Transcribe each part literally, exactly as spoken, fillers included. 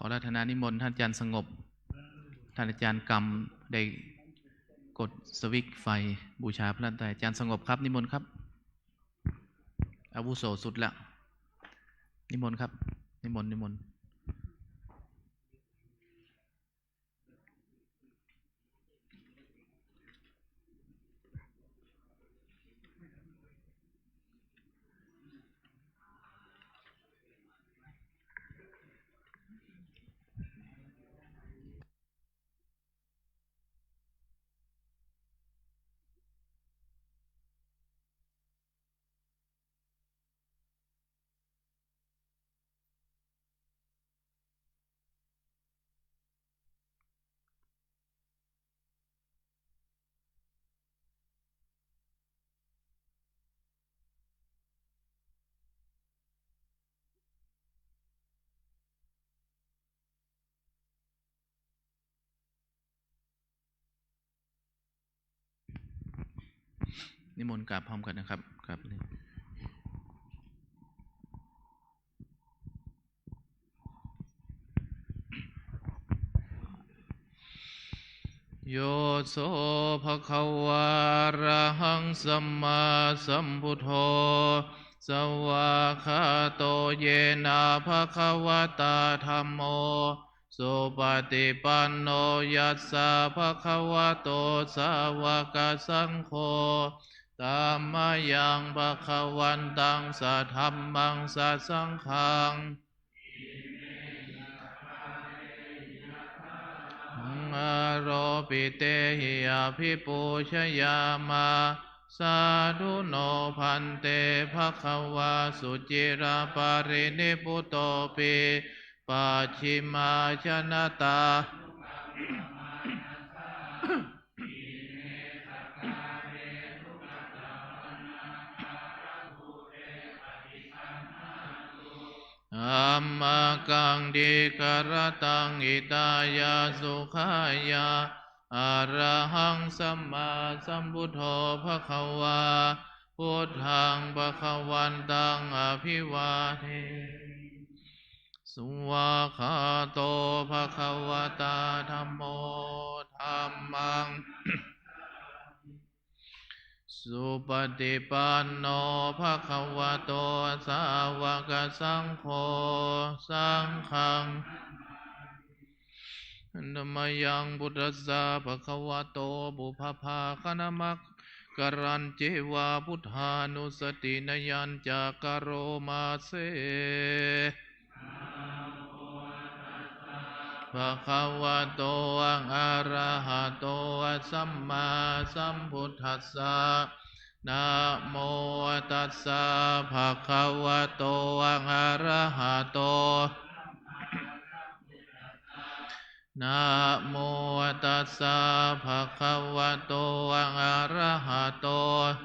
ขออาราธนานิมนต์ท่านอาจารย์สงบ ท่านอาจารย์กำได้กดสวิตช์ไฟบูชาพระรัตนตรัย อาจารย์สงบครับ นิมนต์ครับ อาวุโสสุดละ นิมนต์ครับ นิมนต์ นิมนต์ นิมนต์กราบพร้อมกันนะครับ กราบเลย Yo so bhagavā arahaṃ sammāsambuddho, svākkhāto yena bhagavatā dhammo, supaṭipanno yassa bhagavato sāvakasaṅgho, tammayaṃ bhagavantaṃ sadhammaṃ sasaṅghaṃ āropitehi abhipūjayāma. Sādhu no bhante bhagavā suciraparinibbutopi pacchimājanatānupagamma amhākaṃ dīgharattaṃ hitāya sukhāya. Arahaṃ sammāsambuddho bhagavā, buddhaṃ bhagavantaṃ abhivādemi. Svākkhāto bhagavatā dhammo, dhammaṃ supaṭipanno bhagavato sāvakasaṅgho, saṅghaṃ. Handa mayaṃ buddhassa bhagavato pubbabhāganamakārañceva buddhānussatinayañca karoma se. Bhagavato arahato sammāsambuddhassa. Namo tassa bhagavato arahato. Namo tassa bhagavato arahato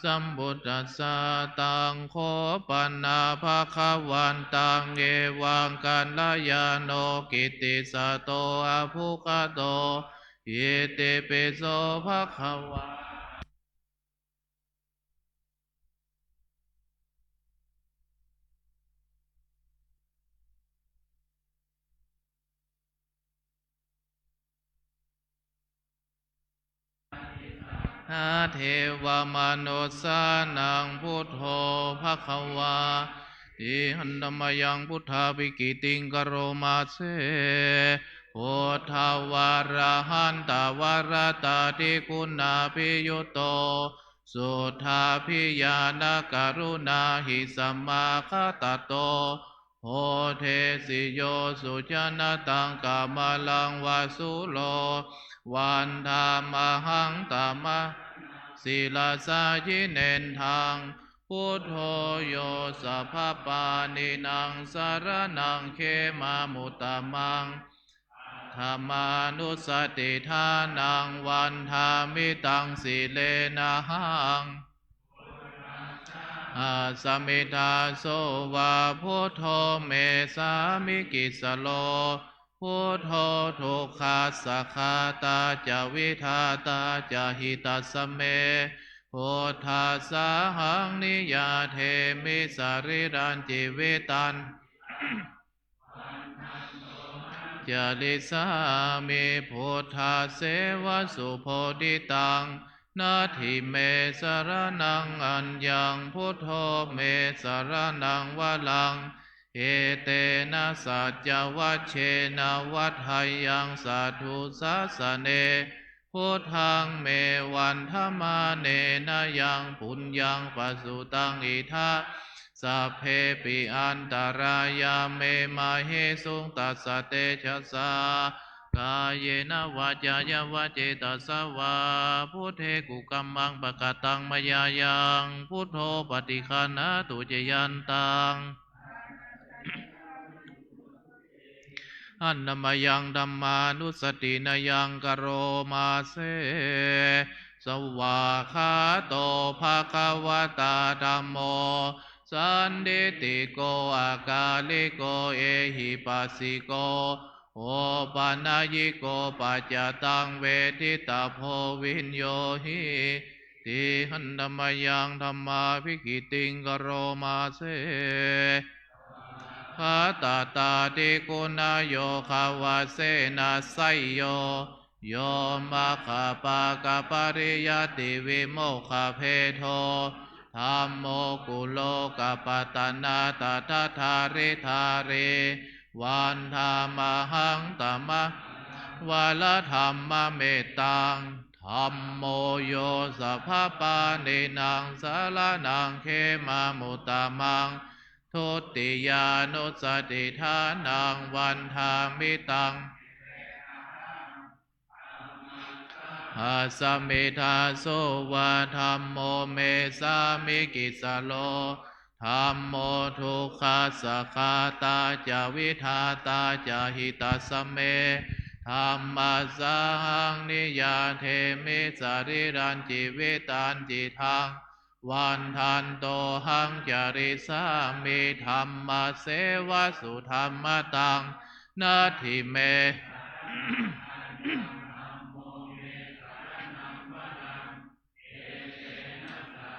sambuddhassa. Taṃ kho pana bhagavantaṃ evaṃ kalyāṇo kittisaddo abbhuggato. Itipi so bhagavā. Devamanussānaṃ buddho bhagavāti. Handa mayaṃ buddhābhigītiṃ karoma se. Buddhavārahantavaratādiguṇābhiyutto suddhābhiñāṇakaruṇāhi samāgatatto bodhesi yo sujanataṃ kamalaṃ va sūro. Vandāmahaṃ tamaramānā sirasā jinendaṃ. Buddho yo sabbapāṇīnaṃ saraṇaṃ khemamuttamaṃ. Dhammanussatiṭṭhānaṃ vandāmi taṃ sirenahaṃ. Asmi dāso va buddho me sāmikissaro. Buddho dukkhassa ghātā ca vidhātā ca hitassa me. Buddhassahaṃ niyyādemi sarīrañjīvitañca. carissāmi buddhasseva subodhitaṃ. Natthi me saraṇaṃ aññaṃ, buddho me saraṇaṃ varaṃ. Etena saccavajjena vaḍḍheyyaṃ satthu sāsane. Buddhaṃ me vandamānena yaṃ puññaṃ pasutaṃ idha, sabbepi antarāyā me māhesuṃ tassa tejasā. Kāyena vācāya va cetasā vā, buddhe kukammaṃ pakataṃ mayā yaṃ, buddho paṭiggaṇhatu accayantaṃ. Handa mayaṃ dhammānussatinayaṃ karoma se. Svākkhāto bhagavatā dhammo, sandiṭṭhiko akāliko ehipassiko, opanayiko paccattaṃ veditabbo viññūhī ti. Handa mayaṃ dhammābhigītiṃ karoma se. Bhattatādiguṇayogavasena seyyo, yo maggapākapariyattivimokkhabhedo, dhammo kulokapatanā tadadhāridhārī. Vandāmahaṃ tamaṃ varadhammamettaṃ. Dhammo yo sabbapāṇīnaṃ saraṇaṃ khemamuttamaṃ. Dutiyānussatiṭṭhānaṃ vandāmi taṃ. Asmiṃ dāso va dhammo me sāmikissaro. Dhammo dukkhassa ghātā ca vidhātā ca hitassa me. Dhammassāhaṃ niyyādemi sarīrañjīvitañcidaṃ. Vandantohaṃ carissāmi dhammasseva sudhammataṃ. Natthi me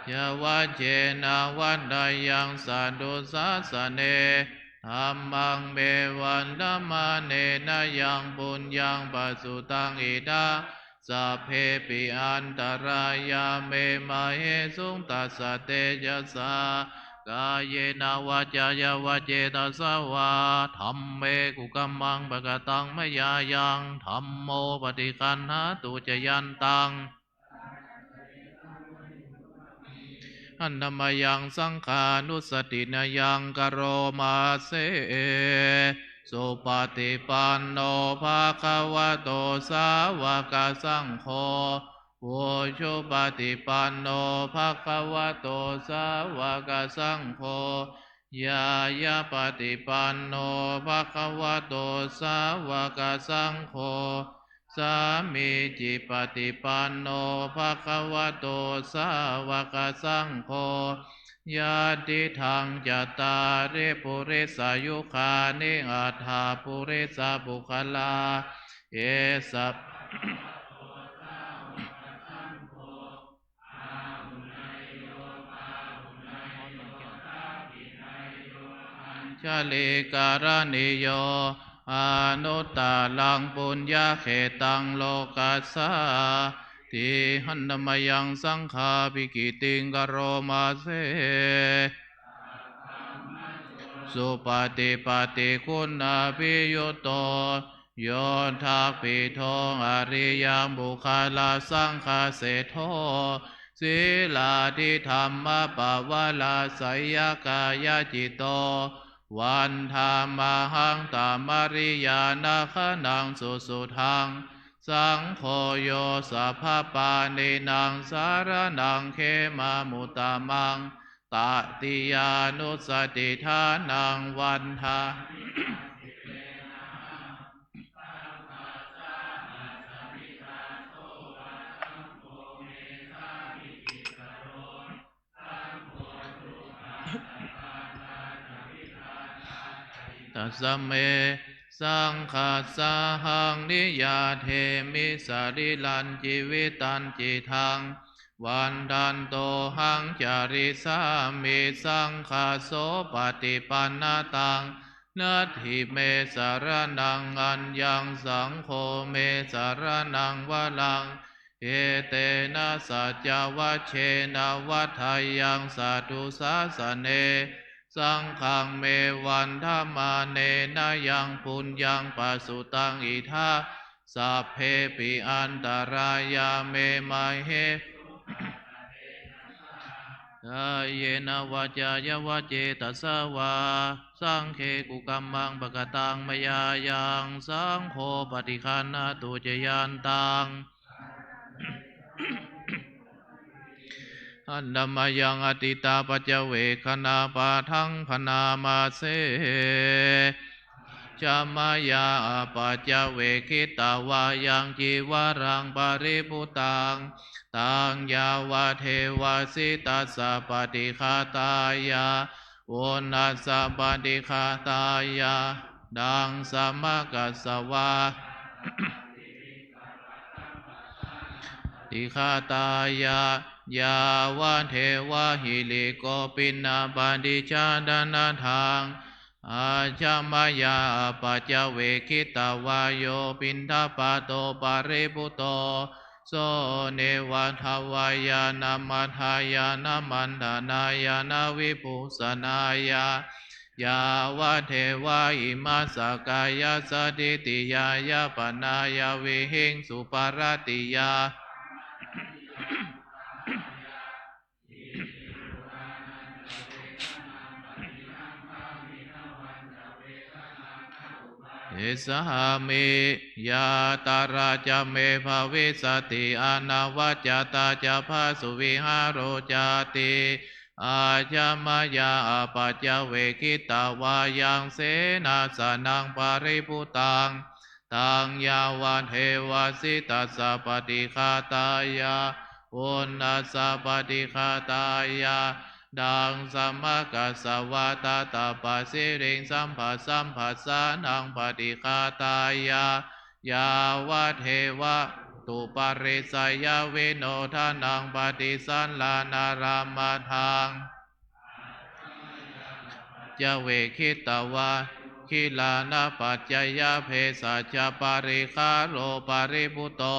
saccavajjena vaḍḍheyyaṃ satthu sāsane. Dhammaṃ me vandamānena yaṃ puññaṃ pasutaṃ idha, sabbepi antarāyā me māhesuṃ tassa tejasā. Kāyena vācāya va cetasā vā, dhamme kukammaṃ pakataṃ mayā yaṃ, dhammo paṭiggaṇhatu accayantaṃ. Handa mayaṃ saṅghānussatinayaṃ karoma se. Supaṭipanno bhagavato sāvakasaṅgho, ujupaṭipanno bhagavato sāvakasaṅgho, ñāyapaṭipanno bhagavato sāvakasaṅgho, sāmīcipaṭipanno bhagavato sāvakasaṅgho, yadidaṃ cattāri purisayugāni aṭṭha purisapuggalā, esa añjalikaraṇīyo anuttaraṃ puññakkhettaṃ lokassāti. Handa mayaṃ saṅghābhigītiṃ karoma se. Supaṭipattiguṇābhiyutto, yoṭṭhabbidho ariyapuggalasaṅghaseṭṭho, sīlādidhammapavalāsayakāyacitto, vandāmahaṃ tamariyāna gaṇaṃ susuddhaṃ. Saṅgho yo sabbapāṇīnaṃ saraṇaṃ khemamuttamaṃ, tatiyānussatiṭṭhānaṃ vandāmi tassa me. Saṅghassāhaṃ niyyādemi sarīrañjīvitañcidaṃ, vandantohaṃ carissāmi saṅghassopaṭipannataṃ. Natthi me saraṇaṃ aññaṃ, saṅgho me saraṇaṃ varaṃ. Etena saccavajjena vaḍḍheyyaṃ satthu sāsane. Saṅghaṃ me vandamānena yaṃ puññaṃ pasutaṃ idha, sabbepi antarāyā me māhesuṃ. Kāyena vācāya va cetasā vā, saṅghe kukammaṃ pakataṃ mayā yaṃ, saṅgho paṭiggaṇhatu accayantaṃ. Handa mayaṃ atītapaccavekkhaṇapāṭhaṃ bhaṇāma se. Ajja mayā apaccavekkhitvā yaṃ cīvaraṃ paribhuttaṃ, taṃ yāvadeva sītassa paṭighātāya, uṇhassa paṭighātāya, daṃsamakasavātāya, paṭighātāya, yāvadeva hirikopinapaṭicchādanatthaṃ. Ajja mayā apaccavekkhitvā yo piṇḍapāto paribhutto, so neva davāya na madāya na maṇḍanāya na vibhūsanāya, yāvadeva imassa kāyassa ṭhitiyā yāpanāya vihiṃsuparatiyā issāmi, yātrā ca me bhavissati anavajjatā ca phāsuvihāro cāti. Ajja mayā apaccavekkhitvā yaṃ senāsanaṃ paribhuttaṃ, taṃ yāvadeva sītassa paṭighātāya, uṇhassa paṭighātāya, daṃsamakasavātātapasiriṃsapasamphassānaṃ paṭighātāya, yāvadeva ṭhātu parissayavinodanaṃ paṭisallānārāmatthaṃ. Ccavekkhitvā yo gilānapaccayabhesajjaparikkhāro paribhutto,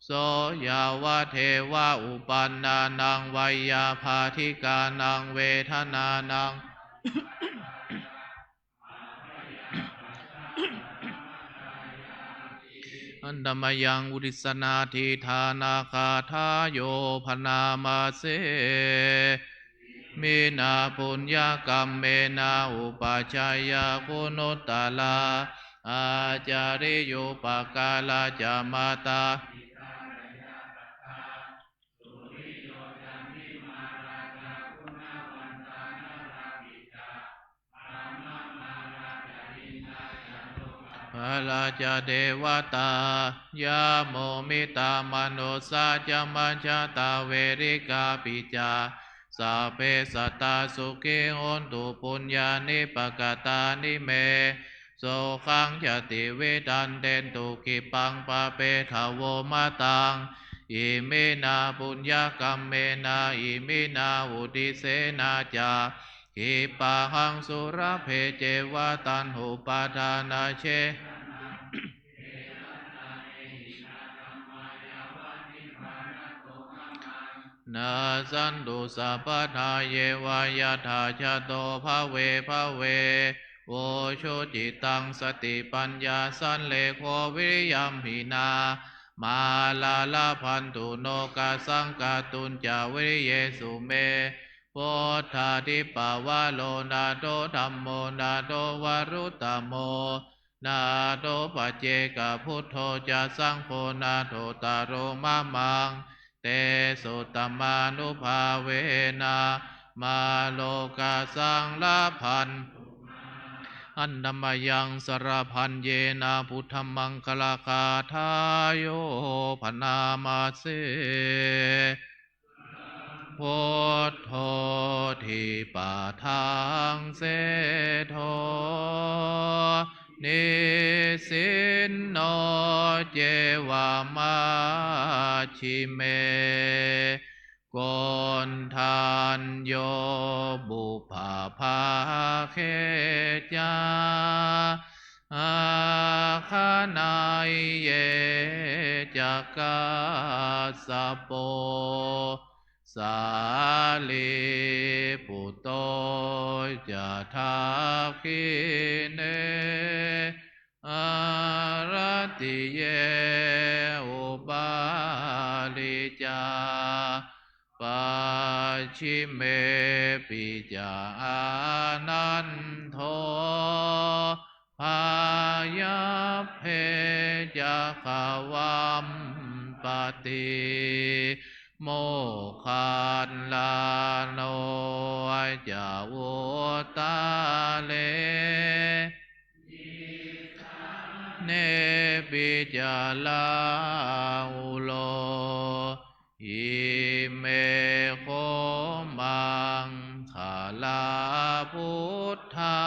so yāvadeva uppannānaṃ veyyābādhikānaṃ vedanānaṃ Handa mayaṃ uddissa nāṭhidānagāthāyo bhaṇāma se. Iminā puññakammena upajjhāyā guṇuttarā ācariyūpakārā ca mātā pārā ca devatā, yamo mittā manussā ca majjhattā verikāpi ca, sabbe sattā sukhī hontu puññāni pakatāni me. Sukhañca tividhaṃ dentu khippaṃ pāpetha vo mataṃ. Iminā puññakammena iminā uddissena ca khippāhaṃ sulabhe ceva taṇhupādānachedanaṃ nassantu sabbadā yeva yattha jāto bhave bhave. Ujucittaṃ satipaññā sallekho viriyamhinā, mārā labhantu nokāsaṃ kātuñca viriyesu me. Buddhādhipavaro nātho dhammo nātho varuttamo, nātho paccekabuddho ca saṅgho nāthottaro mamaṃ. Tesottamānubhāvena mārokāsaṃ labhantu. Handa mayaṃ sarabhaññena buddhamaṅgalagāthāyo bhaṇāma se. Buddho dipadaṃ seṭṭho nisinno ceva majjhime, koṇḍañño buddhapāge ca, āganeyyā ca kassapo, sārīputto ca dakkhiṇe, haratiye upāli ca, pacchimepi ca ānando, byāppa ca gavampati, moggallāno ca uttare, nepi ca rāhulo. Ime kho maṅgalā buddhā,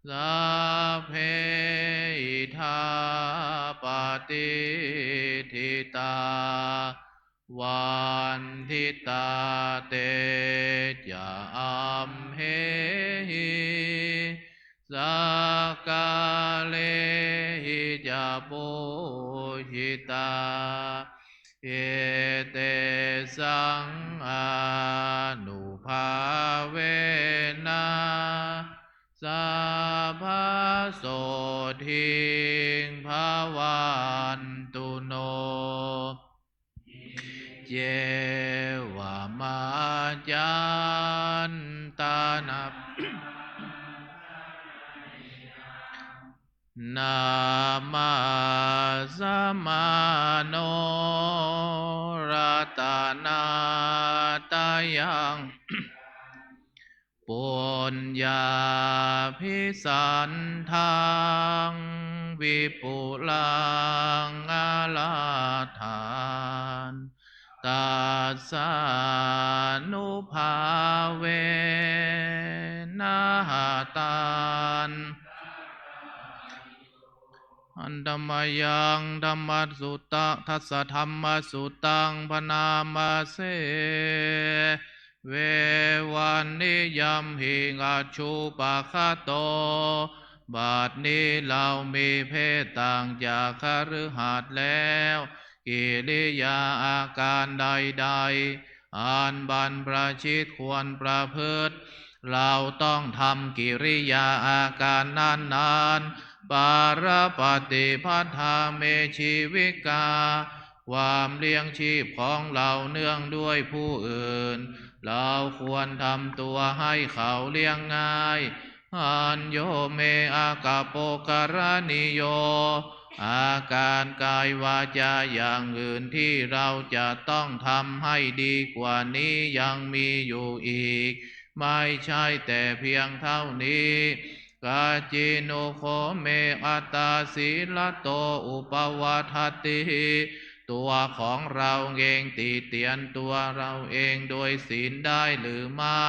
sabbe idha patiṭṭhitā, vanditā te ca amhehi, sakkārehi ca pūjitā. Etesaṃ ānubhāvena, sabbasotthī bhavantu no. Icceva majjhattana namassamāno ratanattayaṃ, puññābhisandaṃ vipulaṃ alatthaṃ, tassānubhāvena taṃ Handa mayaṃ dhammasutta, dassa dhammassuttaṃ bhaṇāma se. Vevaṇṇiyamhi acchupakato. บัดนี้เรามีเพศต่างจากคฤหัสถ์แล้ว กิริยาอาการใดๆ อันบรรพชิตควรประพฤติ เราต้องทำกิริยาอาการนั้นๆ Parappaṭipadā me jīvikā ความเลี้ยงชีพของเราเนื่องด้วยผู้อื่น เราควรทำตัวให้เขาเลี้ยงง่าย Añño me akapokaraṇīyo อาการกายวาจาอย่างอื่นที่เราจะต้องทำให้ดีกว่านี้ยังมีอยู่อีก ไม่ใช่แต่เพียงเท่านี้ Kaccinnū kho me attasīlato upavaḍḍhati ตัวของเราเองติเตียนตัวเราเองโดยศีลได้หรือไม่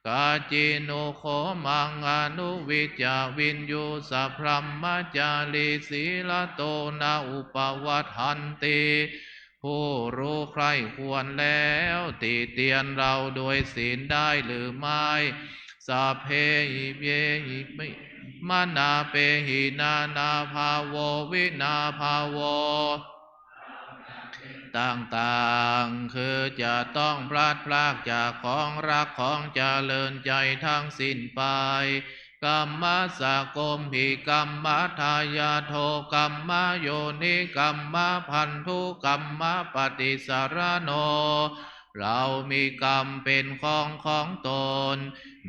Kaccinnū kho maṃ anuvijja viññū sabrahmacārī sīlato na upavaḍḍhanti ผู้รู้ใคร่ควรแล้วติเตียนเราโดยศีลได้หรือไม่ Sabbehi me manāpehi nānābhāvo vinābhāvo ต่างๆ คือจะต้องพลัดพรากจากของรักของเจริญใจทั้งสิ้นไป Kammassakomhi kammadāyādo kammayoni kammabandhu kammapaṭisaraṇo เรามีกรรมเป็นของของตน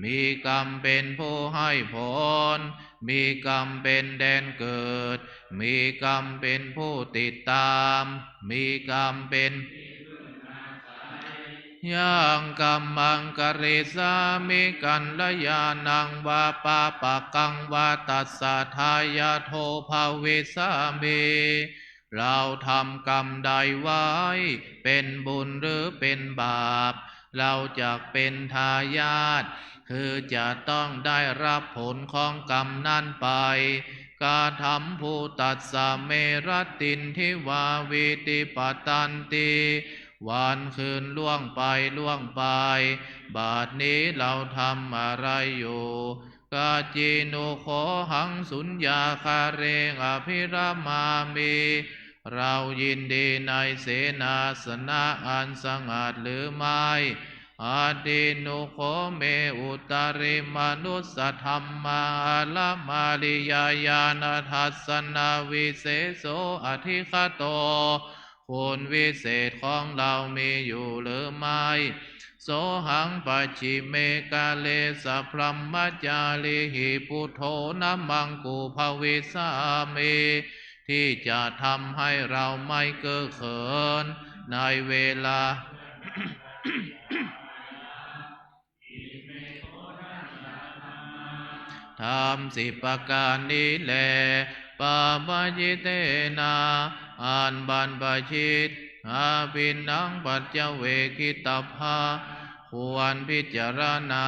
มีกรรมเป็นผู้ให้ผล มีกรรมเป็นแดนเกิด มีกรรมเป็นผู้ติดตาม มีกรรมเป็น Yaṃ kammaṃ karissāmi kalyāṇaṃ vā pāpakaṃ vā tassa dāyādo bhavissāmi เราทำกรรมใดไว้ เป็นบุญหรือเป็นบาป เราจักเป็นทายาท คือจะต้องได้รับผลของกรรมนั้นไป Katambhūtassa me rattindiva vītipattanti วันคืนล่วงไปล่วงไป บัดนี้เราทำอะไรอยู่ Kaccinuggōhaṃ suññāgāre abhiramāmi. เรายินดีในเสนาสนะอันสงัดหรือไม่ Atthi nuggō me uttarimanussadhammaaraṃmariyañāṇadassanaviseso adhigato. คุณวิเศษของเรามีอยู่หรือไม่ Sohaṃ pacchime kāle sabrahmacārihi buddho namaṃ kubbhāvisāmi. ที่จะทำให้เราไม่เก้อเขินในเวลา ธรรมสิบประการนี้แล pabbajitena อันบรรพชิต abhinnaṃ paccavekkhitabbaṃ ควรพิจารณา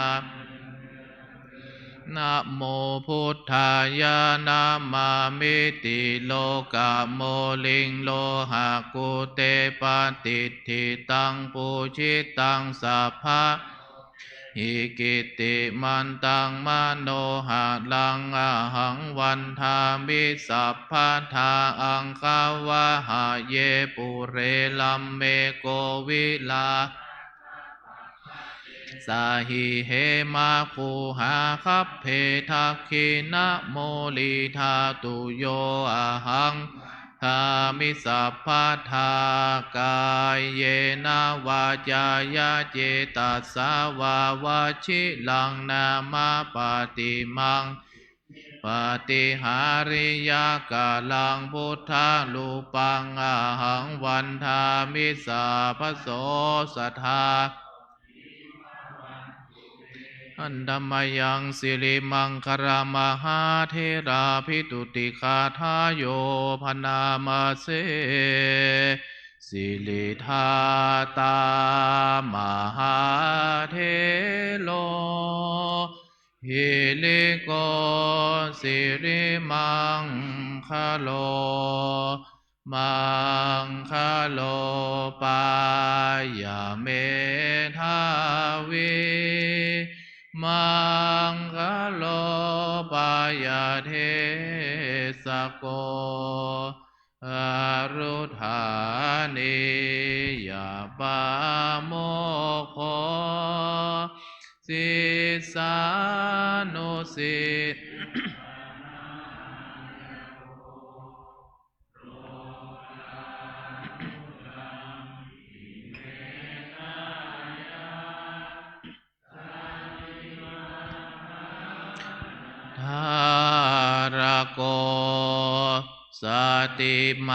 Namo buddhāya namāmīti lokamūliṃ lohakute patiṭṭhitaṃ pūjitaṃ sabba hi kittimantaṃ manoharaṃ ahaṃ vandāmi sabbadā aṅgavahaye pure rāme kovilā sahi hemaguhā gabbhe dakkhiṇamūlīdhātuyo ahaṃ vandāmi sabbadā kāyena vācāya cetasā vā vaciraṃ nāma pāṭimaṅghe paṭiharyākaraṃ buddharūpaṃ ahaṃ vandāmi sabbaso sadā. Handa mayaṃ sirimaṅgalamahādherabhituṭṭhigathayo bhaṇāma se. Siridhātā mahāthero hiriko sirimaṅgalo. Maṅgalo pāya medhāvī maṅgalo pāya desako varuṇhānīyapāmokho sissānusiss dhārako satiṃ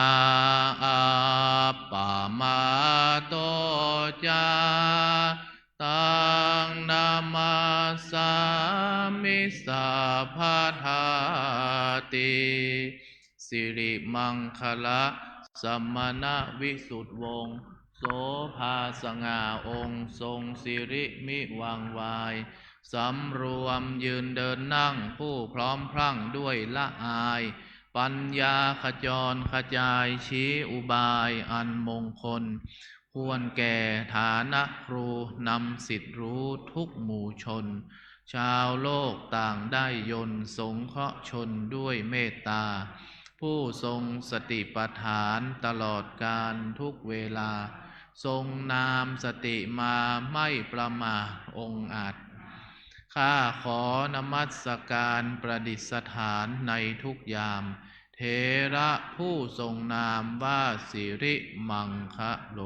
appamādo ca taṃ namassāmi sabbadā ti. สิริมังคละ สมณวิสุทธิวงศ์ โสภาสง่าองค์ทรงสิริมิวังวาย สำรวมยืนเดินนั่งผู้พร้อมพรั่งด้วยละอาย ปัญญาขจรขจายชี้อุบายอันมงคล ควรแก่ฐานะครูนำสิทธิ์รู้ทุกหมู่ชน ชาวโลกต่างได้ยนต์สงเคราะห์ชนด้วยเมตตา ผู้ทรงสติปัฏฐานตลอดกาลทุกเวลา ทรงนามสติมาไม่ประมาทองอาจ ข้าขอนมัสการประดิษฐานในทุกยาม เถระผู้ทรงนามว่าสิริมังคโล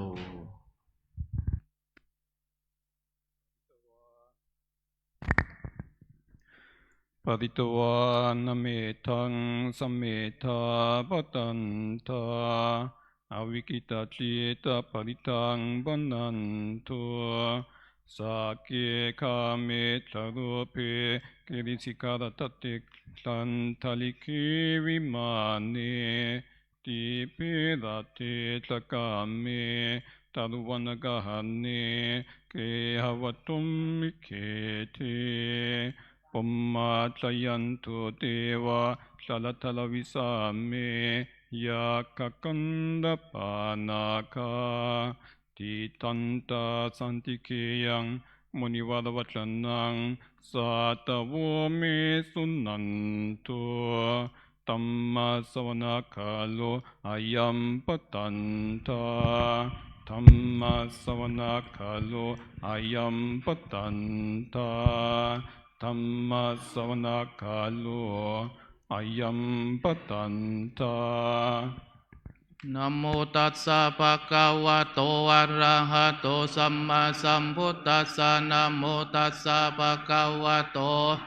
Pharitvāna metthaṃ samettā bhadantā, avikkhittacittā parittaṃ bhaṇantu. Sagge kāme ca rūpe girisikharataṭe cantalikkhe vimāne, dīpe raṭṭhe ca gāme taruvanagahane gehavatthumhi khette, bhummā cāyantu devā jalathalavisame yakkhagandhabbanāgā, Tiṭṭhantā santike yaṃ munivaravacanaṃ sādhavo me suṇantu. Dhammassavanakālo ayambhadantā. Dhammassavanakālo ayambhadantā. Dhammassavanakālo ayambhadantā. Namo tassa bhagavato arahato sammāsambuddhassa. Namo tassa bhagavato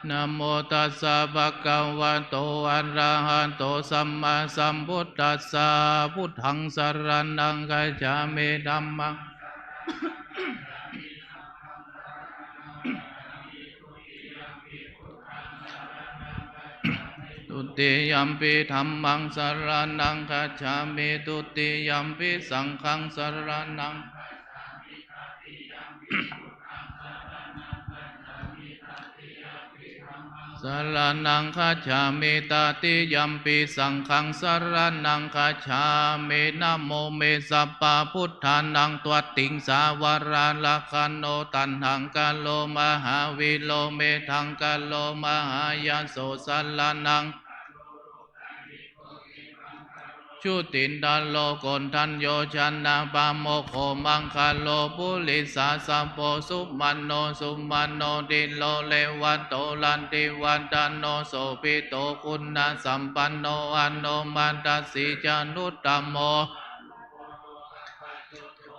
Namo tassa bhagavato arahato sammāsambuddhassa. Buddhaṃ saraṇaṃ gacchāmi. Dhammaṃ Dutiyampi dhammaṃ saraṇaṃ gacchāmi. Dutiyampi saṅghaṃ saraṇaṃ saraṇaṃ gacchāmi. Tatiyampi saṅghaṃ saraṇaṃ gacchāmi. Namo me sabbabuddhānaṃ dvattiṃsavaraṃlakkhaṇo taṇhaṅkaro mahāvīro medhaṅkaro mahāyaso saraṇaṃ jutiṇḍaro koṇḍañño janapāmokkho maṅgalo purisāsabho sumano sumano dhīro revato rativaḍḍhano sobhito guṇasampanno anomadassī januttamo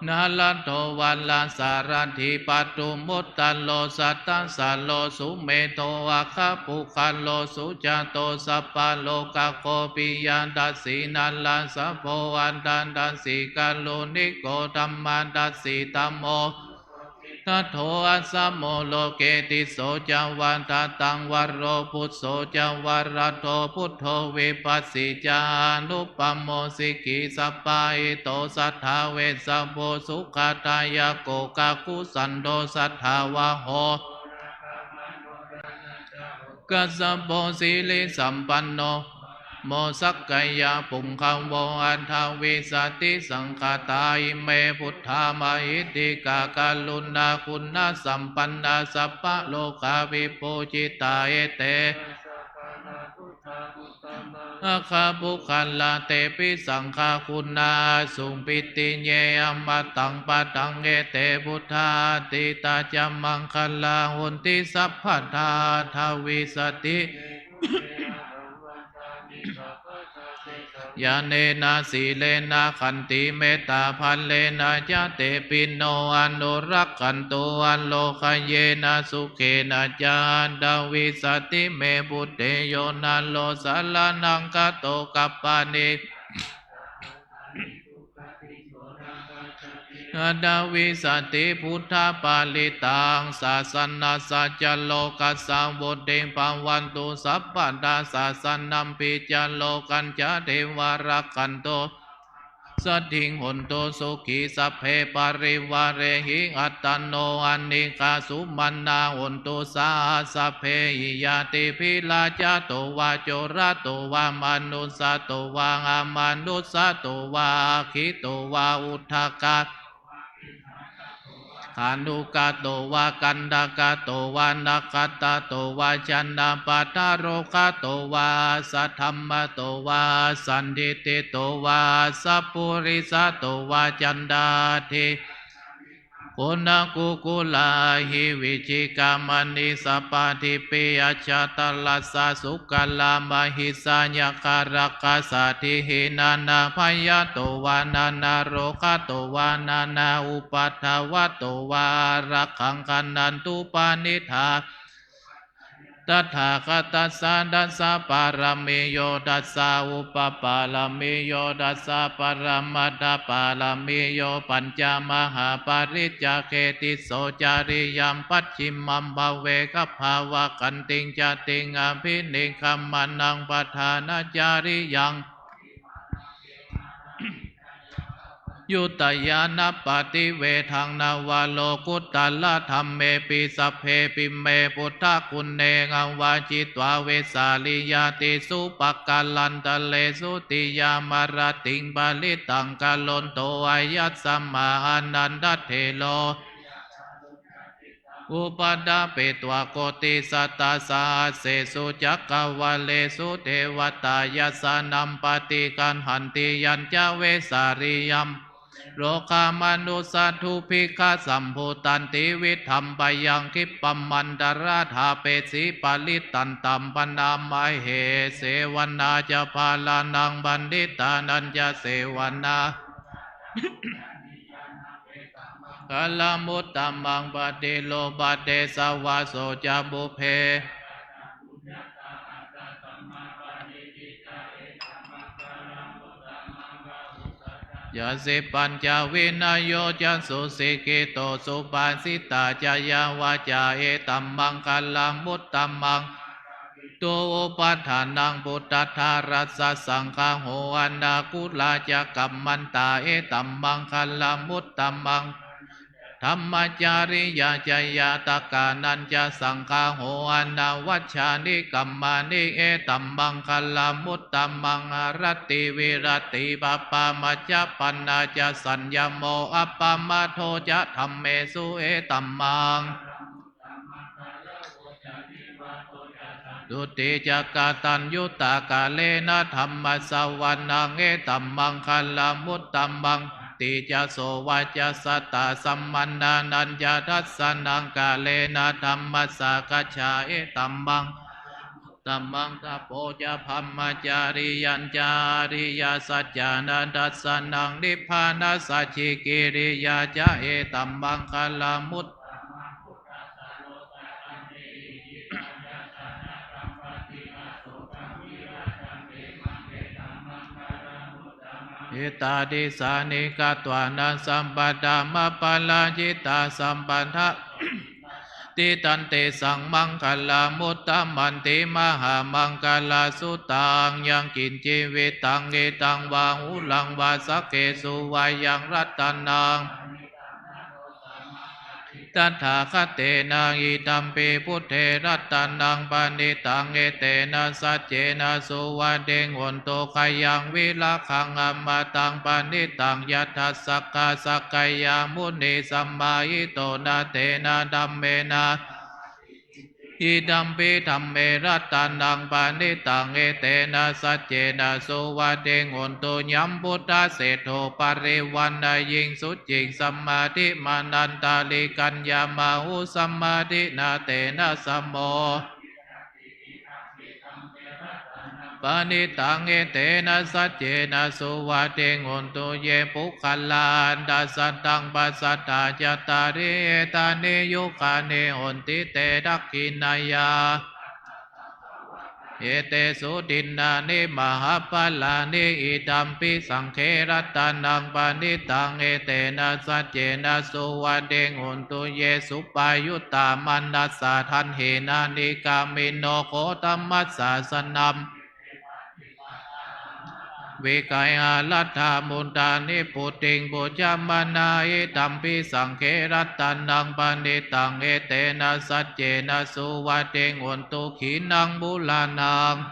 nārado varasārathī padumuttaro sattasāro sumedho aggapuggallo sujāto sabbalokaggo piyadassī narāsabho atthadassī kāruṇiko dhammadassi dhammo dato assamo loke tisso ca vattataṃ varo phusso ca varado buddho vipassī ca anuppamo sikhī sabbahito satthā vessabho sukhadāyako kakusandho satthāvaho kassapo sirisampanno mo sakyā puṅgavo aṭṭhavīsati saṅkhātā ime buddhā mahiddhikā karuṇāguṇasampannā sabbalokavibhūjitā ete aggapuggalā tepi saṅghaguṇā asuṃ pittiye amataṃ padaṃ ete buddhā atītā ca maṅgalā honti sabbadā aṭṭhavīsati ñāṇena sīlena khantimettābalena ca tepi no anurakkhantu arogayena sukhena ca aṭṭhavīsati me buddhe yo naro saraṇaṃ gato kappāni aṭṭhavīsati buddhaparittaṃ sāsanassa ca rokassa vuḍḍhī bhavantu sabbadā sāsanampi ca rokañca devā rakkhantu saddhiṃ hontu sukhī sabbe parivārehi attano anīghā sumanā hontu saha sabbehi ñātibhi rājato vā corato vā manussato vā amanussato vā aggito vā udakato khāṇukato vā kaṇṭakato vā nakkhattato vā janapadarogato vā asaddhammato vā asandiṭṭhito vā asappurisato vā caṇḍahatthi goṇakukkurahi vicchikamaṇisappadīpiacchataracchasūkaramahisayakkharakkhasādīhi nānābhayato vā nānārogato vā nānāupaddavato vā ārakkhaṃ gaṇhantu paniṭṭhā tathāgatassa dasa pāramiyo dasa upapāramiyo dasa paramatthapāramiyo pañca mahāpariccāge tisso cariyaṃ pacchimaṃ pave gabbhāvakkantiṃ jātiṃ abhinikkhamanaṃ padhānacariyaṃ Yuttāyānapaṭivedhaṃ navalokuttaradhammepi sabbepime buddhaguṇe āvajjitvā vesāliyā tīsu pākārantaresu tiyāmarattiṃ parittaṃ karonto āyasmā ānandatthero upaṭṭhapetvā koṭisatasahassesu cakkavāḷesu devatā yassāṇaṃ paṭiggaṇhanti yañca vesāliyaṃ rogāmanussadubbhikkhasambhūtaṃ tividhaṃ bhayaṃ khippamantaradhāpesi parittantaṃ bhaṇāmahe. Sevanā ca bālānaṃ paṇḍitānañca sevanā maṅgalamuttamaṃ paṭirūpadesavāso ca pubbe ca sippañca vinayo ca susikkhito subhāsitā ca yā vācā etammaṅgalamuttamaṃ. Duuppadānaṃ puttadārassa saṅgaho anākulā ca kammantā etammaṅgalamuttamaṃ. Dhammacariyā ca ñātakānañca saṅgaho anavajjāni kammāni etammaṅgalamuttamaṃ. Āratī viratī pāpā majjapānā ca saññamo appamādo ca dhammesu etammaṅ. Santuṭṭhī ca kataññutā kālena dhammassavanaṃ etammaṅgalamuttamaṃ. Khantī ca sovacassatā samaṇānañca dassanaṃ kālena dhammasākacchā etammaṅgalamuttamaṃ. Tapo ca brahmacariyañca ariyasaccāna dassanaṃ nibbānasacchikiriyā ca etammaṅgalamuttamaṃ. Etādisāni katvāna sabbatthamaparājitā sabbattha tiṭṭhanti saṅghaṃ maṅgalamuttamanti. Mahāmaṅgalasuttaṃ. Yaṅkiñci vittaṃ idha vā huraṃ vā saggesu vā yaṃ ratanaṃ tathāgatena idampi buddhe ratanaṃ paṇītaṃ etena saccena suvatthi hotu. Khayaṃ virāgaṃ amataṃ paṇītaṃ yadajjhagā sakyamunī samāhito na tena dhammena idampi dhamme ratanaṃ paṇītaṃ etena saccena suvatthi hotu. Yambuddhaseṭṭho parivaṇṇayī suciṃ samādhimānantarikaññamāhu samādhinā tena samo paṇītaṃ etena saccena suvatthi hotu. Ye puggalā aṭṭha sataṃ pasatthā cattāri etāni yugāni honti te dakkhiṇeyyā etaṃ bhavāni etesu dinnāni mahapphalāni idampi saṅghe ratanaṃ paṇītaṃ etena saccena suvatthi hotu. Ye suppayuttā manasā daḷhena nikkāmino gotamasāsanamhi vigayha laddhā mudhā nibbutiṃ bhuñjamānā idampi saṅghe ratanaṃ paṇītaṃ etena saccena suvatthi hotu. Khīṇaṃ purāṇaṃ navaṃ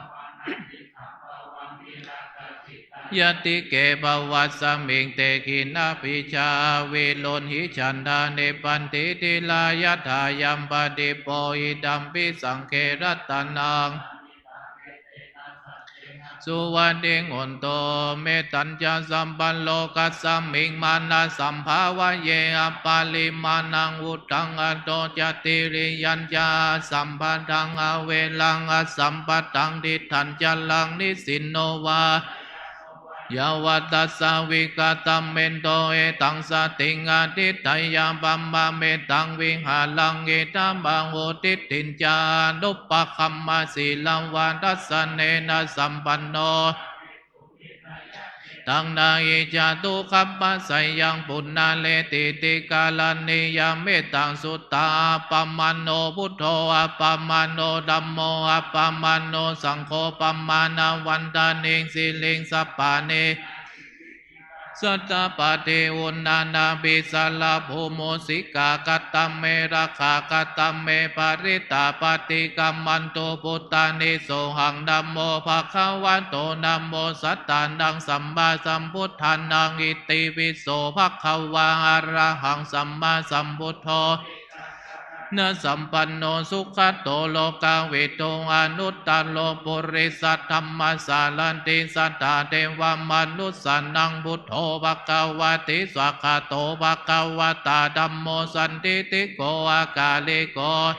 natthi sambhavaṃ viratacittāyatike bhavasmiṃ te khīṇabījā aviruḷhichandā nibbanti dhīrā yathāyampadīpo idampi saṅghe ratanaṃ suvatthi hotu. Mettañca sabbalokasmiṃ mānasambhāvaye aparimāṇaṃ uddhaṃ adho ca tiriyañca asambādhaṃ averaṃ asapattaṃ. Tiṭṭhaṃ caraṃ nisinno vā yāvatassa vigatamiddho etaṃ satiṃ adhiṭṭheyya brahmametaṃ vihāraṃ idhamāhu. Diṭṭhiñca anupagamma sīlavā dassanena sampanno taṃ na hi jātu gabbhaseyyaṃ punaretīti. Karaṇīyam mettaṃ suttā appamāṇo buddho appamāṇo dhammo appamāṇo saṅgho pamāṇavantāni siriṃsapāni Sattapadī uṇṇānābhī sarabū mūsikā, katā me rakkhā katā me parittā, paṭikkamantu bhūtāni sohaṃ. Namo bhagavato, namo sattannaṃ sammāsambuddhānaṃ. Itipi so bhagavā arahaṃ sammāsambuddho na sampanno sugato lokavidū anuttaro purisadammasārathi satthā devamanussānaṃ buddho bhagavāti. Svākkhāto bhagavatā dhammo sandiṭṭhiko akāliko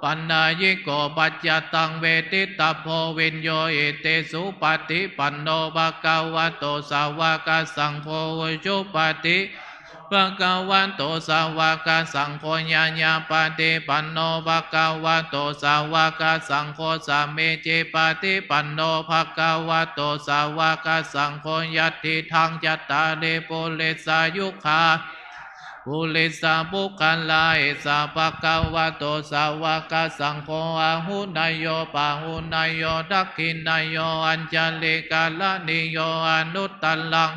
pannayiko paccattaṃ veditabbo viññūhīti. Supaṭipanno bhagavato sāvakasaṅgho, ujupaṭi bhagavato sāvakasaṅgho, ñāyapaṭipanno bhagavato sāvakasaṅgho, sāmīcipaṭipanno bhagavato sāvakasaṅgho, yadidaṃ cattāri purisayugāni aṭṭha purisapuggalā, esa bhagavato sāvakasaṅgho, āhuneyyo pāhuneyyo dakkhiṇeyyo añjalikaraṇīyo anuttaraṃ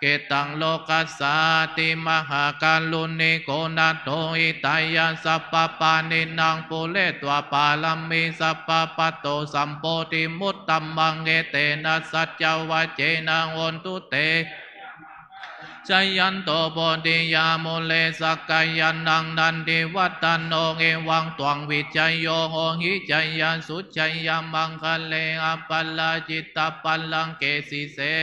puññakkhettaṃ lokassāti. Mahākāruṇiko nātho hitāya sabbapāṇinaṃ pūretvā pāramī sabbā patto sambodhimuttamaṃ, etena saccavajjena hotu te jayanto bodhiyā mūle sakyānaṃ nandivaḍḍhano, evaṃ tvaṃ vijayo hohi jayassu jayamaṅgale, aparājitapallaṅke sīse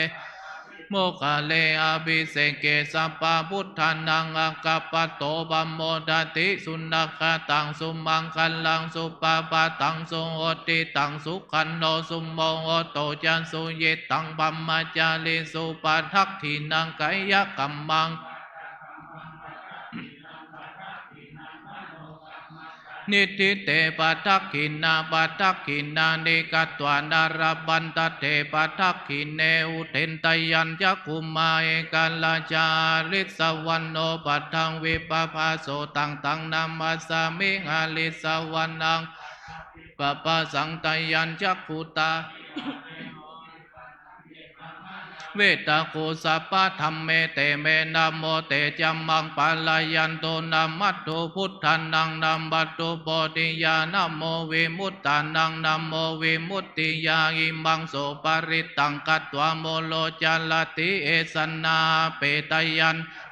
moggale abhiseke sabbabuddhānaṃ aggappatto pamodati. Sunakkhattaṃ sumaṅgalaṃ supabhātaṃ suhuṭṭhitaṃ sukhaṇo sumuhutto ca suyiṭṭhaṃ brahmacārisu padakkhiṇaṃ kāyakammaṃ niṭṭhite padakkhiṇā padakkhiṇāni katvāna labhantatthe padakkhiṇe. Udindayañcakkhumā ekarājā harissavaṇṇo paṭhavippabhāso taṃ taṃ namassāmi harissavaṇṇaṃ paṭhavippabhāsaṃ. Tayañcakkhutā vedagu sabbadhamme te me namo te ca maṃ pālayantu. Namatthu buddhānaṃ namatthu bodhiyā namo vimuttānaṃ namo vimuttiyā. Imaṃ so parittaṃ katvā moro carati esanā. Apetayañca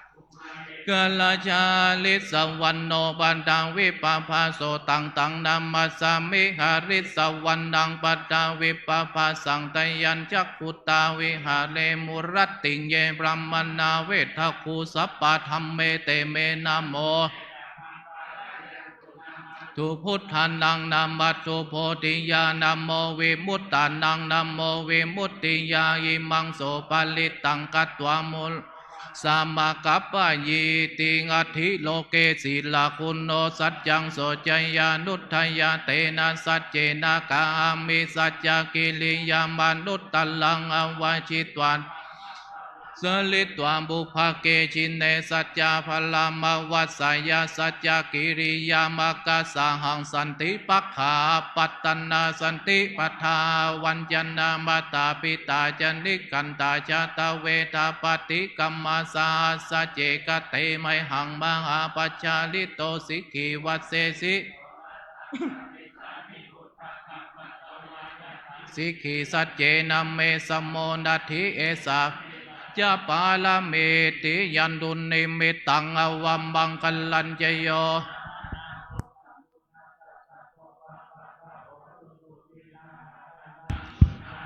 ekarājā harissavaṇṇo paṭhavippabhāso taṃ taṃ namassāmi harissavaṇṇaṃ paṭhavippabhāsaṃ. Tayañcakkhutā viharemu rattiye brāhmaṇā vedagu sabbadhamme te me namo namatthu buddhānaṃ namatthu bodhiyā namo vimuttānaṃ namo vimuttiyā. Imaṃ so parittaṃ katvā moro samakapayīti. Atthi loke sīlaguṇo saccaṃ soceyyanuddayā, tena saccena kāhāmi saccakiriyamanuttaraṃ. Avajitvā saritvā pubbe jine saccabalamavassāya, saccakiriyamakkasāhaṃ santi pakkhā apattanā santi padā avañcanā. Mātā pitā ca nikkhantā jātaveda paṭikkama, saha sacce kate mayhaṃ mahāpajjalito sikhī vajjesi sikhī. Saccena me samo natthi, esa ca pāramīti. Yandunnimittaṃ avamaṅgalañca yo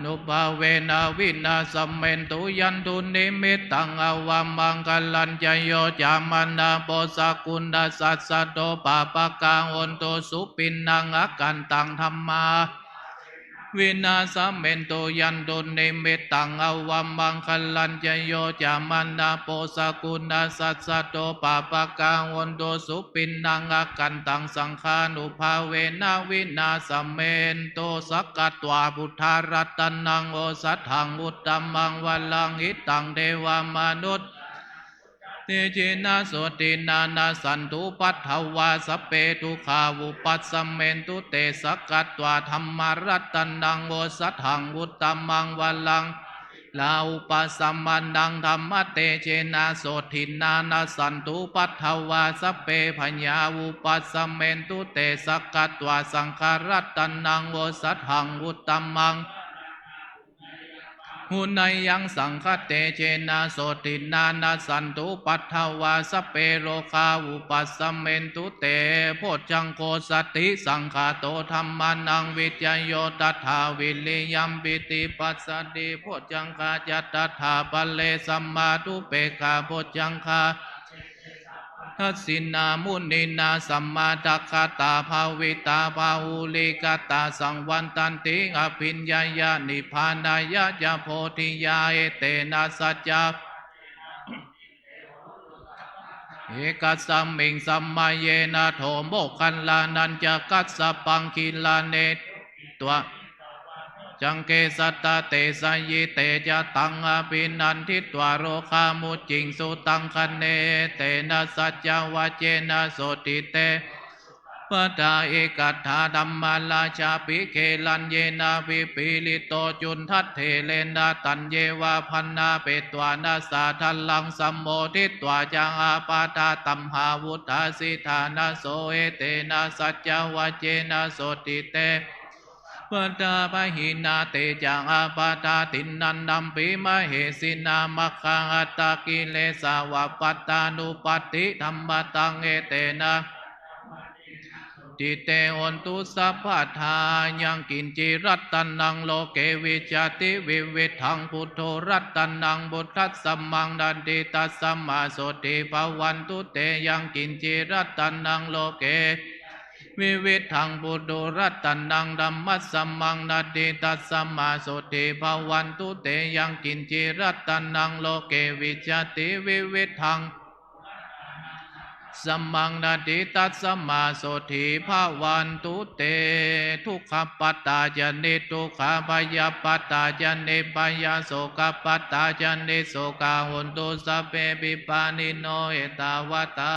nubhāvena vināsamentu. Yandunnimittaṃ avamaṅgalañca yo cāmanāpo sakuṇassa saddo pāpaggaho dussupinaṃ akantaṃ dhammā vināsamentu. Yandunnimittaṃ avamaṅgalañca yo cāmanāpo sakuṇassa saddo pāpaggaho dussupinaṃ akantaṃ saṅghānubhāvena vināsamentu. Sakkatvā buddharatanaṃ osathaṃ uttamaṃ varaṃ hitaṃ devamanussānaṃ tejena sotthinā nassantupaddavā sabbe dukkhā vūpasamentu te. Sakkatvā dhammaratanaṃ osathaṃ uttamaṃ varaṃ Upasamanaṃ dhammatejena sotthinā nassantupaddavā sabbe bhayā vūpasamentu te. Sakkatvā saṅgharatanaṃ osathaṃ uttamaṃ huneyyaṃ saṅghatejena sotthinā nassantupaddavā sabbe rogā vūpasamentu te. Bojjhaṅgo satisaṅkhāto dhammānaṃ vicayo tathā viriyampīti passaddhi bojjhaṅgā ca tathāpare sammādupekkhā bojjhaṅgā dasinā muninā sammadakkhātā bhāvitā bahulīkatā saṃvattanti abhiññāya nibbānāya ca bodhiyā. Etena saccavajjena ekasmiṃ samaye nātho moggallānañca kassapaṃ gilāne dukkhitā bojjhaṅge satta desayi. Te ca taṃ abhinanditvā rogā mucciṃsu taṅkhaṇe. Etena saccavajjena sotthi te hotu sabbadā. Ekadā dhammarājāpi gelaññenābhipīḷito cundattherena taññeva bhaṇāpetvāna sādaraṃ sammoditvā ca ābādhā tamhā vuṭṭhāsi ṭhānaso. Etena saccavajjena sotthi te hotu sabbadā. Pahīnā te ca ābādhā tiṇṇannampi mahesinaṃ maggāhatakilesāva pattānuppattidhammataṃ. Etena saccavajjena sotthi te hotu sabbadā. Yaṅkiñci ratanaṃ loke vijjati vividhaṃ puthu ratanaṃ buddhasamaṃ natthi tasmā sotthī bhavantu te. Yaṅkiñci ratanaṃ loke vividhaṃ puthu ratanaṃ dhammasamaṃ natthi tasmā sotthī bhavantu te. Yaṅkiñci ratanaṃ loke vijjati vividhaṃ samaṃ natthi tasmā sotthī bhavantu te. Dukkhappattā ca niddukkhā bhayappattā ca nibbhayā sokappattā ca nissokā hontu sabbepi pāṇino. Ettāvatā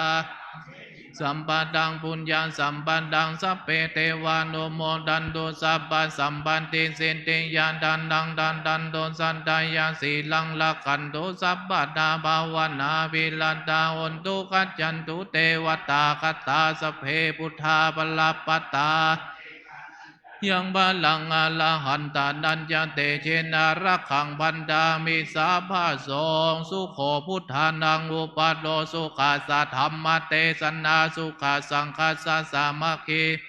sambhataṃ puññasampadaṃ sabbe devānumodantu sabbasampattisiddhiyā. Dānaṃ dadantu saddhāya sīlaṃ rakkhantu sabbadā bhāvanābhiratā hontu gacchantu devatāgatā. Sabbe buddhā balappattā yaṃ balaṃ arahantānañca tejena rakkhaṃ bandhāmi sabbaso. Sukho buddhānaṃ uppado sukhā saddhammadesanā sukhā saṅghassa sāmaggī.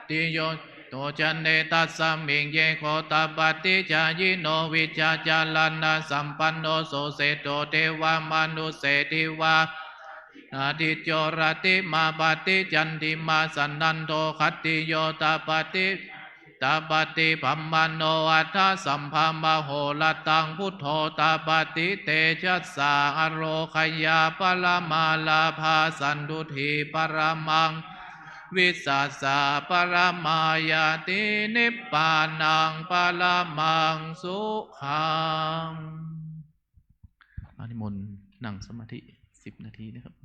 Tiyo to jane tasmiṃ ye gotappaṭicchāyino vijjācaraṇasampanno so seṭṭho devamānuse divā Ādityo rattimābhāti candimā sannaddho khattiyo tapati tapati brāhmaṇo atha sabbamahorattaṃ buddho tapati tejasā. Ārogyaṃ paramā lābhā santuṭṭhiṃ paramaṃ vissāsaṃ paramā ñātiṃ nibbānaṃ paramaṃ sukhaṃ. อานิมนต์นั่งสมาธิสิบนาทีนะครับ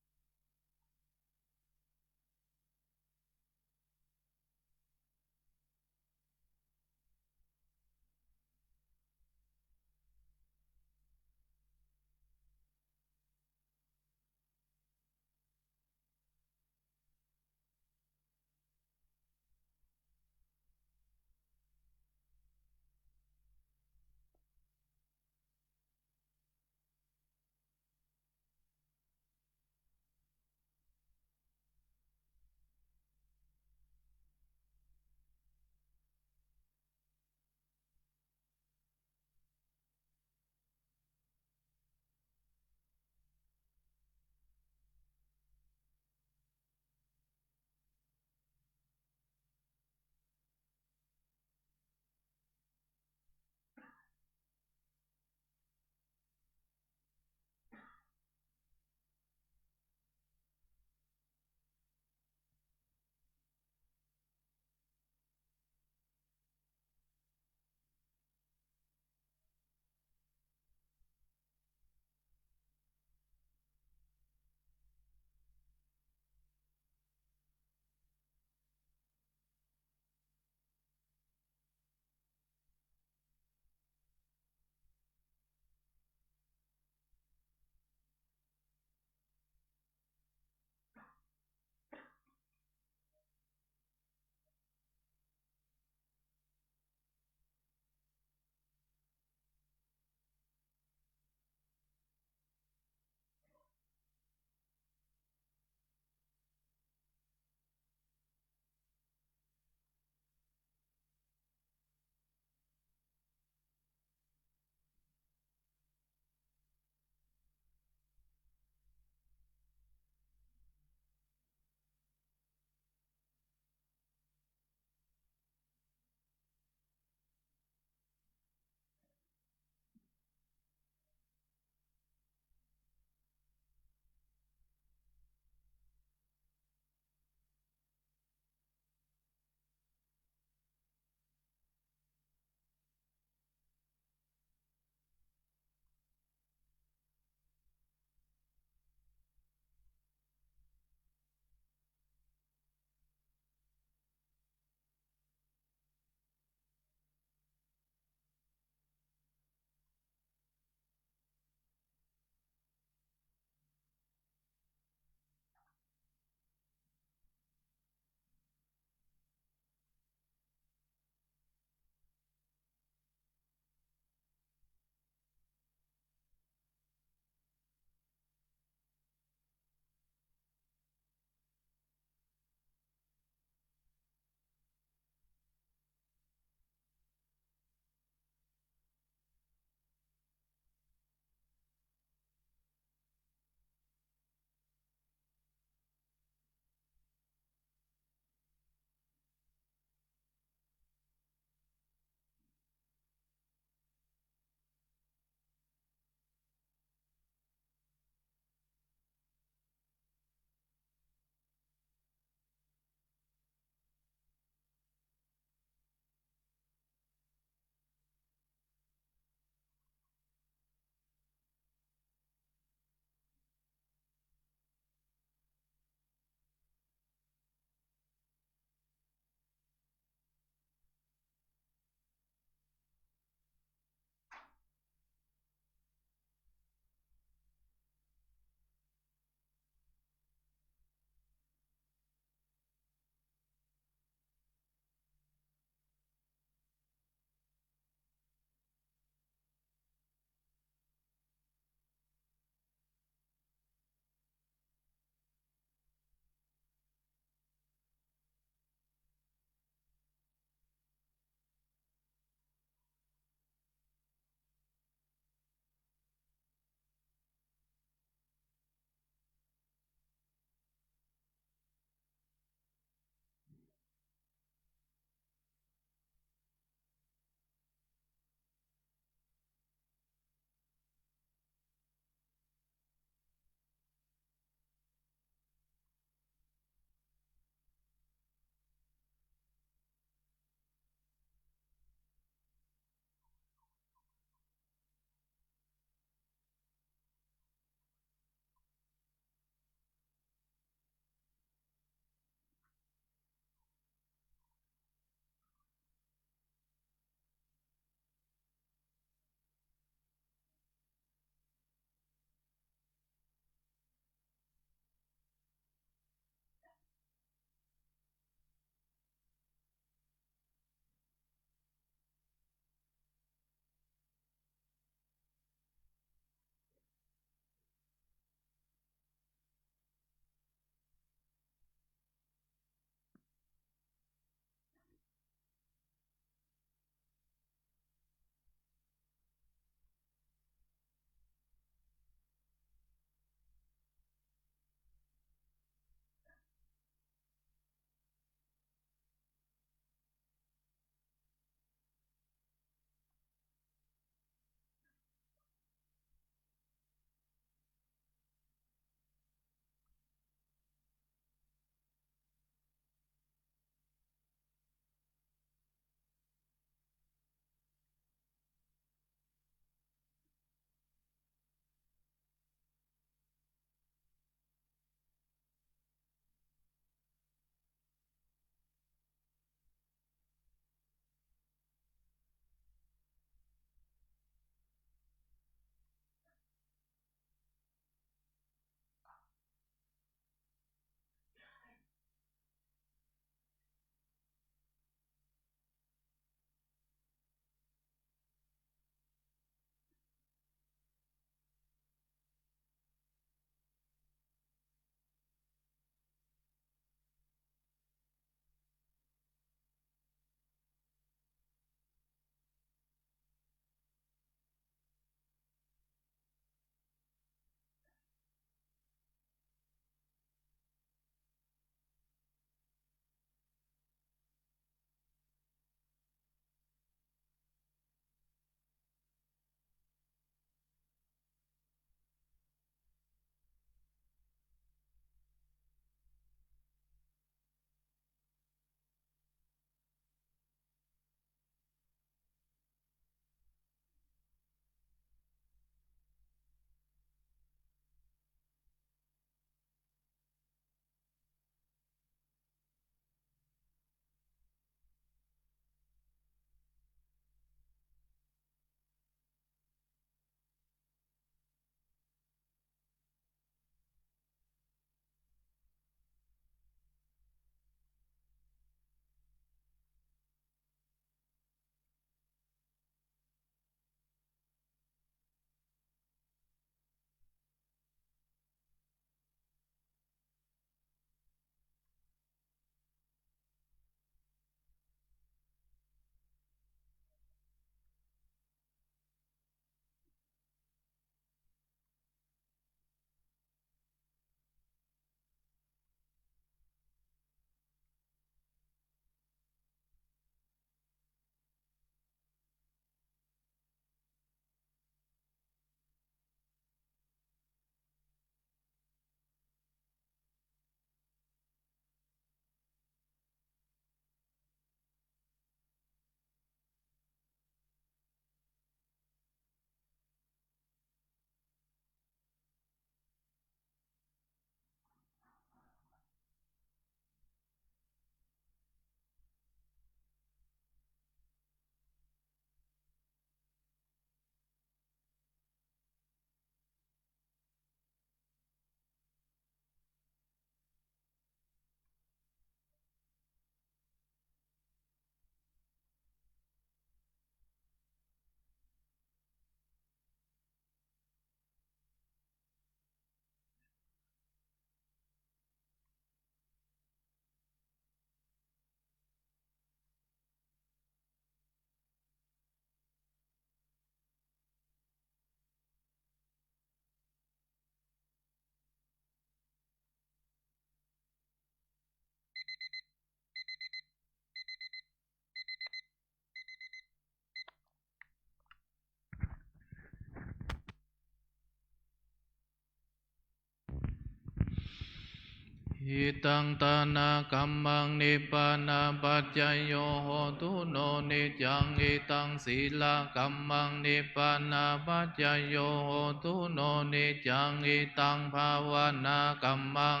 Idaṃ dānakammaṃ nibbānapaccayo hotu no niccaṃ. Idaṃ sīlakammaṃ nibbānapaccayo hotu no niccaṃ. Idaṃ bhāvanākammaṃ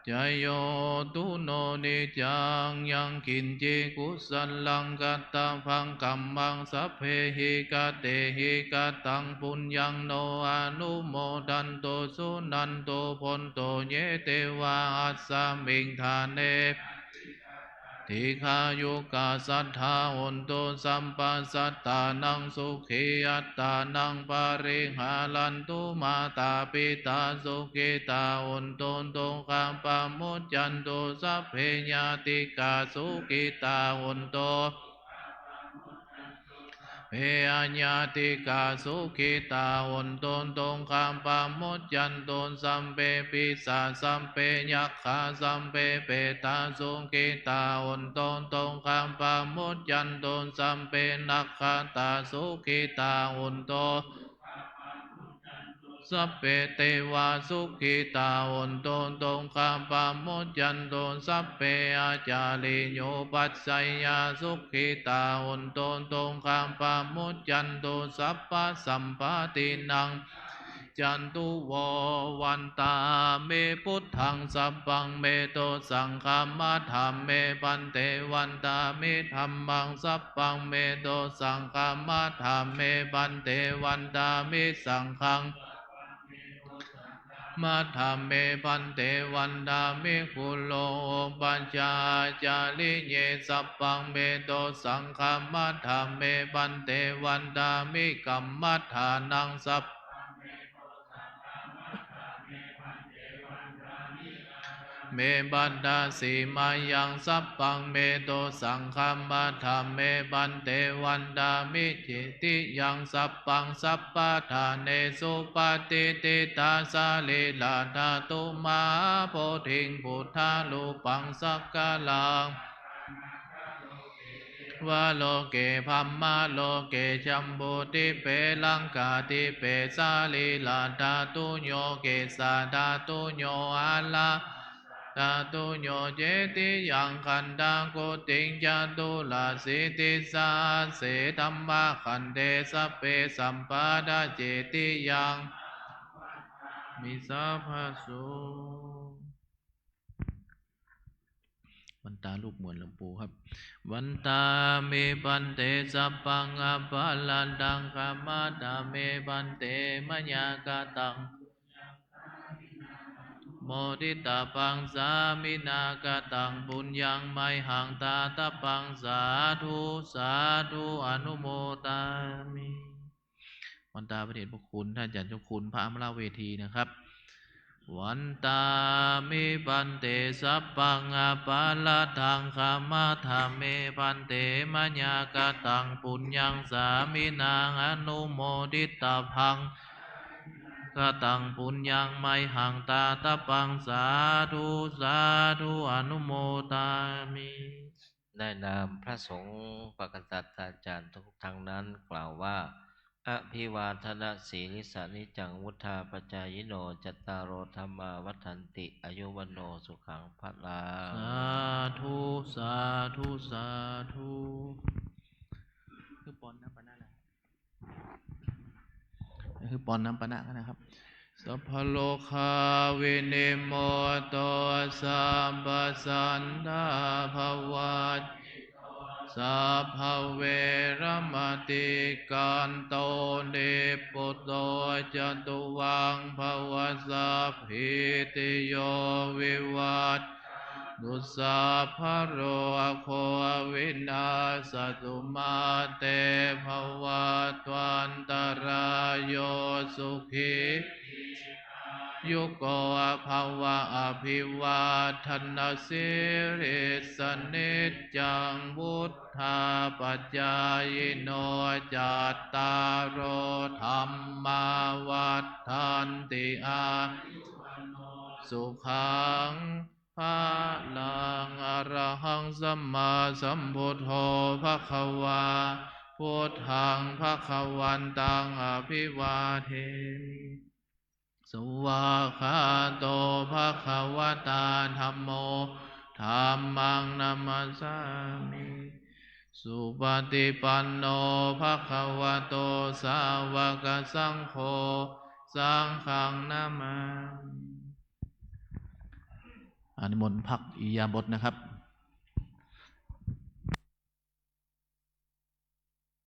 paccayo hotu no niccaṃ. Yaṃ kiñci kusalaṃ kattabbaṃ kammaṃ sabbehi katehi kataṃ puññaṃ no anumodantu suṇantu bhonto ye devā asmiṃ ṭhāne dīghāyukā sadā hontu. Sabbasattānaṃ sukhī attānaṃ pariharantu. Mātā pitā sukhitā hontu dukkhā pamuccantu. Sabbe ñātikā sukhitā hontu. Sabbe aññātikā sukhitā hontu dukkhā pamuccantu. Sabbe pissa sabbe yakkhā sabbe petā sukhitā hontu dukkhā pamuccantu. Sabbe nakkhattā sukhitā hontu. Sabbe devā sukhitā hontu dukkhā pamuccantu. Sabbe ācariyupajjhāyā sukhitā hontu dukkhā pamuccantu. Sabbasampattīnaṃ paccantu vo. Vandāmi buddhaṃ sabbaṃ me dosaṃ khamatha me bhante. Vandāmi dhammaṃ sabbaṃ me dosaṃ khamatha me bhante. Vandāmi saṅghaṃ khamatha me bhante. Vandāmi guru upajjhāyācariye sabbaṃ me dosaṃ khamatha me bhante. Vandāmi kammaṭṭhānaṃ sabbaṃ me bhaṇḍasi mayaṃ sabbaṃ me dosaṃ khamatha me bhante. Vandāmi cetiyaṃ sabbaṃ sabbaṭṭhānesu patiṭṭhitā sarīradhātu mahābodhiṃ buddharūpaṃ sakalaṃ devaloke brahmaloke jambudīpe laṅkādīpe sarīradhātuyo kesadhātuyo ālāpadhātuyo cetiyaṃ gandhakuṭiṃ caturāsītisahasse dhammakkhandhe sabbe sabbattha cetiyaṃ mi sabbaso. วันตารูปเหมือนหลวงปู่ครับ Vandāmi bhante sabbaṃ aparādhaṃ khamatha me bhante. Mayā kataṃ moditabbaṃ sāminā kataṃ puññaṃ mayhaṃ dātabbaṃ. Sādhu sādhu anumodāmi. วันตาพระเดชพระคุณท่านอาจารย์เจ้าคุณพระอมรเวทีนะครับ Vandāmi bhante sabbaṃ aparādhaṃ khamatha me bhante. Mayā kataṃ puññaṃ sāminā anumoditabbaṃ kataṃ puññaṃ mayhaṃ dātabbaṃ. Sādhu sādhu anumodāmi. ในนามพระสงฆ์ปกษัตริย์อาจารย์ทุกท่านนั้นกล่าวว่า Abhivādanasīlissa niccaṃ vuḍḍhāpacāyino cattāro dhammā vaḍḍhanti āyu vaṇṇo sukhaṃ balaṃ. Sādhu sādhu sādhu. คือปอนน้ำปานะนะครับ คือปอนน้ำปานะนะครับ Sabbarogā vinimutto sabbasantāpavajjito sabbaveramatikkanto nibbuto ca tuvaṃ bhava. Sabbītiyo vivajjantu sabbarogo vinassatu mā te bhavatvantarāyo sukhī dīghāyuko bhava. Abhivādanasīlissa niccaṃ vuḍḍhāpacāyino cattāro dhammā vaḍḍhanti āyu vaṇṇo sukhaṃ balaṃ. Arahaṃ sammāsambuddho bhagavā, buddhaṃ bhagavantaṃ abhivādemi. Svākkhāto bhagavatā dhammo, dhammaṃ namassāmi. Supaṭipanno bhagavato sāvakasaṅgho, saṅghaṃ namāmi. อ่า นิมนต์พักอิริยาบถนะครับ